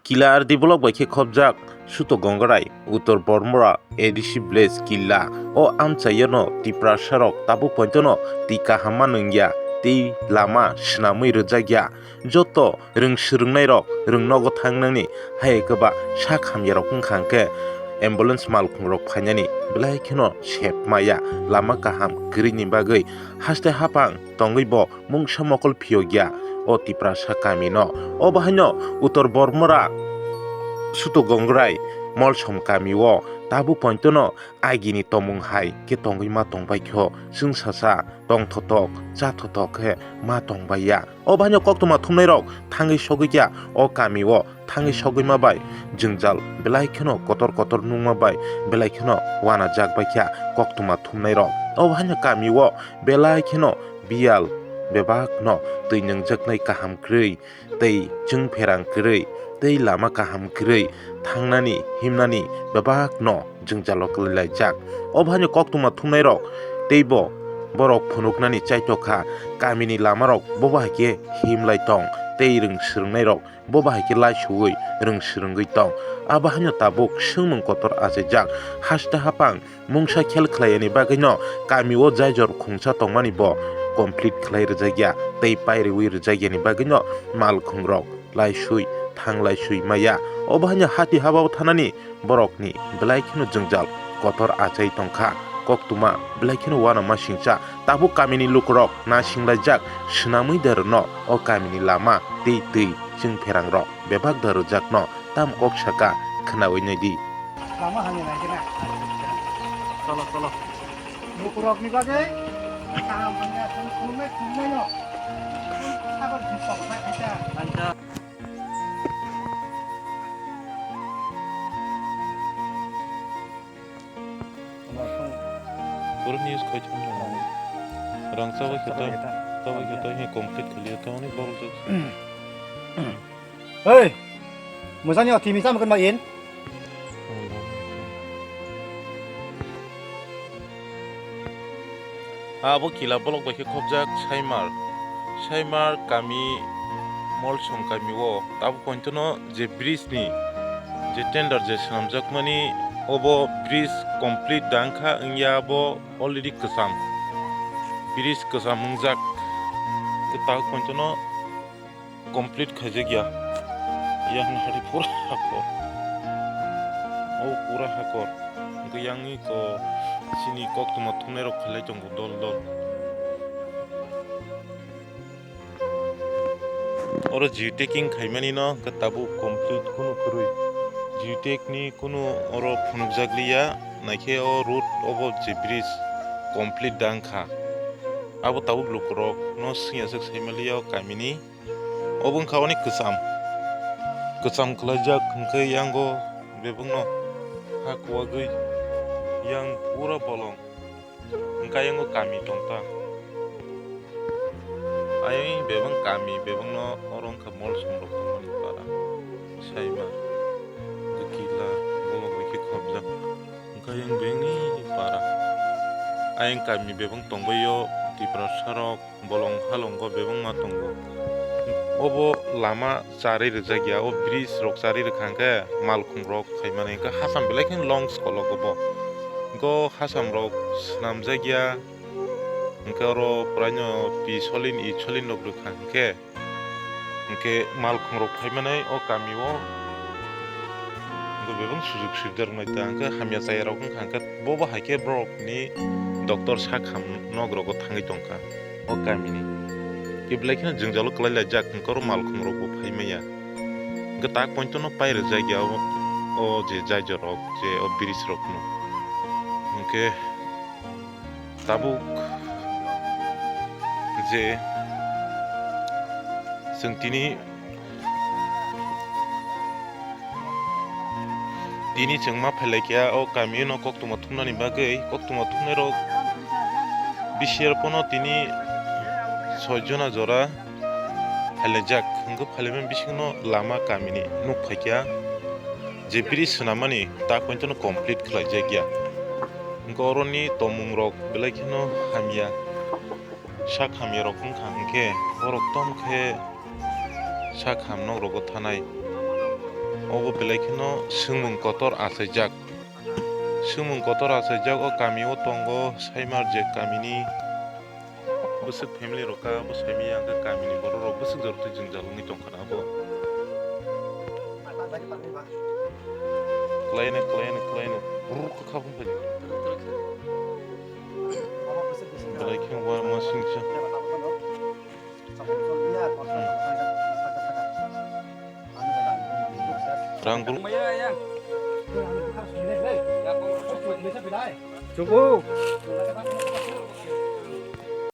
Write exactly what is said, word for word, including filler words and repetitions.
Kila R D block bai khe khopjak Suto Gongrai, Uttor Bormora A D C village Killa. O amchaiyano Tiprasarok tabuk pointono twi kaham ma nungya, tei lama swnamwi rwjakya. Joto rwng swrwngnairok rwng nogo thangnani, hai khe ba sak hamyarok wngkha hwnkhe ambulance malkhungrok phainani belai kheno sep maya, lama kaham kwrwini bagwi haste haphang tongwi bo mungsa mokol phiyokya o Tiprasa kamino. O bahaino Uttor Bormora Suto Gongrai Molsom kamio tabuk pointono agini tongmung hai khe tongwi ma tongbaikho, chwngsasa tongthotok chathotok khe ma tongbaiya. O bahaino koktwma thumnairok thangwi sogwikya o kamio. Thangwi sogwima bai jwngjal belai kheno kotor kotor nungma bai belai kheno uanajak baikha koktwma thumnairok. O haino kamio belai kheno biyal bebakno twi nungjaknai kaham kwrwi tei chwngpherang kwrwi tei lama kaham kwrwi thangnani himnani bebakno jwngjalo kwlailaijak. O haino koktwma thumnairok teibo borok phunuknani chaitokha, kamini lamarok bobo hai khe himlai tong tei rwng swrwngnairok bo bahai khe laisuwi rwng swrwngwi tong. Abo haino tabuk swngmung kotor achaijak. Haste haphang mungsa khel khlaiyani bagwino kamio jaijor khungsa tongmani bo complete khlai rwjakya tei pairiwi rwjakyani bagwino malkhungrok laisui thang laisui maya. Obo haino hati habao thanani borokni belai kheno jwngjal kotor achai tongkha. Koktwma belai kheno uanama singcha. Tabuk kamini lukurok nasinglajak swnamwi da rwno o kamini lama tei twi chwngpherangrok bebak da rwjakno tam kok saka khwnawi naidi. Lama hamya nai khe na. Cholo, cholo. Lukurokni bagwi kaham hamya khulumnai khulumnaino. Sabar thwk kok na khaisa. Pura news khai thung nang. Rang chabai khe ta, chabai khe ta hi complete khaliya ta oni borok jak. Hey, mujani o timi chama kan ma in? Abo kila bolok bai khe khopjak Saimar. Saimar kami Molsom kami o tabuk pointono je bridge ni je tender je swnamjakmani obo bridge complete da wngkha, wngya abo already kwcham. Bridge kwcham wngjak kwtal pointono complete khaijak ya. Yang hari pura hakor. O pura hakor. Hwnkhe yangni to chini koktwma thumnairok khailai tongo dol dol. Oro geotagging khaimani no hwnkhe tabuk complete kunu kwrwi. Geotag ni kunu oro phunukjakliya, naikhe o road obo je bridge complete da wngkha. Abo tabuk lukurok no swngya swk saimaliya o kamini. Obo wngkha oni kwcham. Kwcham khlaijak hwnkhe yango bebakno ha kuwagwi yang pura bolong. Hwnkhe yango kami tongta. Ayang bebak kami bebakno oro wngkha Molsom rok tongmani para. Saima, Kila, bolong bai khe khopjak. Hwnkhe ayang bebakni para. Ayang kami bebak tongbaio Tiprasa rok. Bolong halongo bebakma tongo. Obo lama charwi rwjak ya, o bridge rok charwi rwkha hwnkhe malkhung rok khaimani hwnkhe hasam belai kheno long skologo bo. Hwnkhe o hasam rok swnamjak ya, hwnkhe oro puraino pi solin i solin rok rwkha hwnkhe, hwnkhe malkhung rok phaimani o kami o hwnkhe bebak sujug subida rwknai ta hwnkhe hamya chaya rok wngkha hwnkhe bo bo hai khe borok ni doctor sak ham nok rogo thangwi tongkha. O kamini. Khe belai kheno jwngjalo kwlai laijak, hwnkhe oro malkhung rokbo phai maya. Hwnkhe tak pointono pai rwjak ya o, o je jaijor rok, je o bridge rokno. Hwnkhe tabuk je chwng tini Tini chwng ma phailai kha o kamio no koktwma thumnani bagwi, koktwma thumnai rok B C R pono tini soi jona jora phailaijak, hwnkhe phailaimani bisingno lama kamini nuk phaikha, je bridge swnamani ta pointono complete khlaijak ya, hwnkhe oroni tongmung rok belai kheno hamya. Sak hamya rok wngkha hwnkhe borok tom khe sak ham nok rogo thanai. Obo belai kheno swngmung kotor achaijak. Swngmung kotor achaijak o kami o tongo Saimarjek kamini bwswk family rok ka, bo saimaya hwnkhe kamini borok rok bwswk jorotwi jwngjal wngwi tongkha na abo. Kwlaino, kwlaino, kwlaino. Brrr khe kha phung phai. Belai khe wa ma singcha. Rang bru. Chugo.